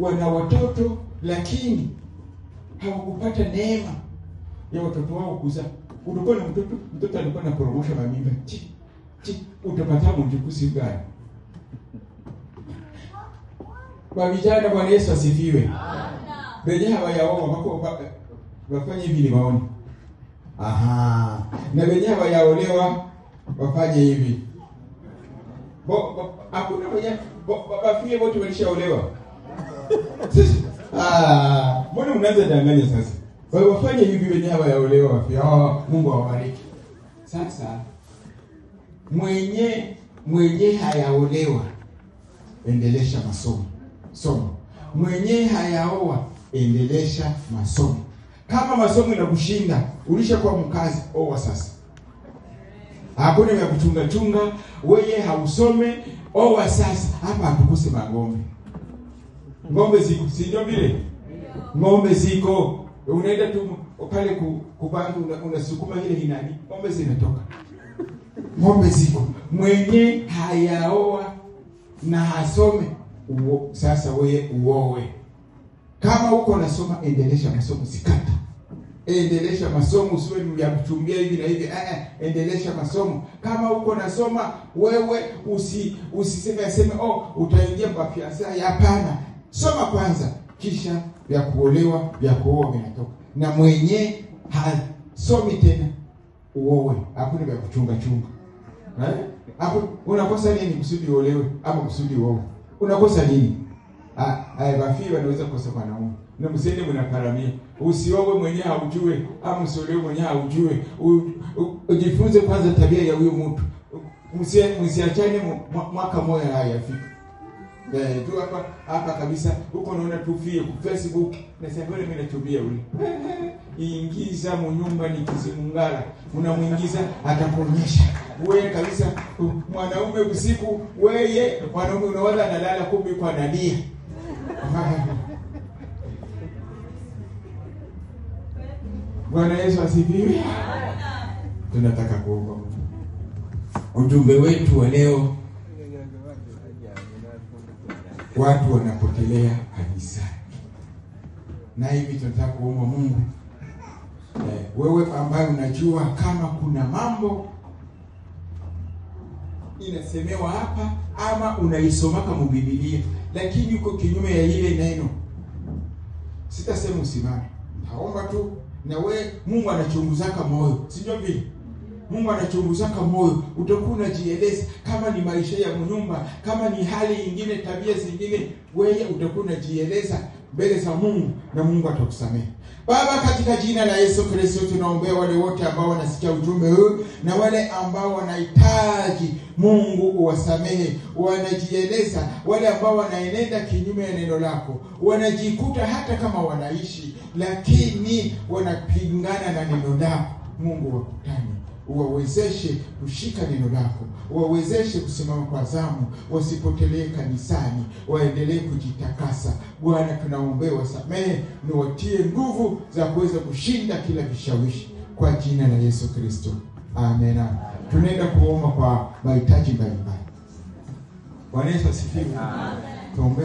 wana watoto lakini hawakupata neema ya watoto wao kuzaa. Ulikuwa na mtoto, mtoto alikuwa anaporomosha mamimba. Chi chi, utapata mjukuu gani? Kwa vijana, Bwana Yesu asifiwe. Benye hawayaoa wako wafanye hivi ni waone. Aha. Na wenye hawayaolewa wafanye hivi. Hakuna mwenye bafie wote walishaolewa. Sisi mbona unaanza danganya sasa? Wao wafanye hivi wenye hawayaolewa wafie. Mungu awabariki. Sasa mwenye hayaolewa endelesha masomo. Somo. Mwenye hayaoa endelesha masomo. Kama masomo inakushinda, ulishakuwa mkazi, oa sasa. Hakuna ya kuchunga chunga, wewe hausome, oa sasa. Hapa hatukuse mangombe. Ngombe ziko, si ndio vile? Ngombe ziko. Unaenda tu pale kubangi unasukuma ile hinani, ngombe zinatoka. Ngombe ziko. Mwenye hayaoa na hasome, sasa wewe uowe. Kama uko unasoma, endelesha masomo, sikata. Endelesha masomo, usiwe ya kuchumbia hivi na hivi. Endelesha masomo. Kama uko unasoma, wewe usiseme aseme oh utaingia kwa fiansa. Hapana. Soma kwanza, kisha vya kuolewa, vya kuoa vinatoka. Na mwenye hasomi tena uowe. Hakuna vya kuchunga chunga. Eh? Hapo unakosa nini kusudi uolewe ama kusudi uowe? Unakosa nini? Bafii wanaweza kukosa wanaume. Na msiende mnaparamia. Usiowe mwenyewe haujue, ama usiolewe mwenyewe haujue. Ujifunze kwanza tabia ya huyo mtu. Msiachane mwaka mmoja hayafika. Tu hapa kabisa huko unaona tufie ku Facebook na sasa mimi nachubia ule. Ingiza munyumba ni kizimungara. Unamuingiza atakuonyesha. Wewe kabisa mwanaume usiku, wewe mwanaume unawaza analala kumbe kwa analia. Bwana Yesu asifiwe. Tunataka kuomba. Ujumbe wetu wa leo, watu wanapotelea kanisani. Na hivi tunataka kuomba Mungu. Wewe ambaye unajua kama kuna mambo inasemewa hapa ama unaisoma kama Biblia lakini uko kinyume ya ile neno, sitasema usimame, naomba tu. Na we Mungu anachunguzaka moyo, si ndio vile? Mungu anachunguzaka moyo. Utakuwa unajieleza kama ni maisha ya nyumba, kama ni hali nyingine, tabia zingine, wewe utakuwa unajieleza mbele za Mungu na Mungu atakusamehe. Baba, katika jina la Yesu Kristo tunaombea wale wote ambao wanasikia ujumbe huu na wale ambao wanahitaji Mungu uwasamehe, wanajieleza, wale ambao wanaenenda kinyume ya neno lako, wanajikuta hata kama wanaishi lakini wanapingana na neno lako. Mungu wakutane, uwawezeshe kushika neno lako, uwawezeshe kusimama kwa zamu, wasipotelee kanisani, waendelee kujitakasa. Bwana, tunaombea wasamehe na watie nguvu za kuweza kushinda kila vishawishi kwa jina la Yesu Kristo. Amen. Tunaenda kuomba kwa mahitaji mbalimbali. Bwana Yesu asifiwe. Tuombe.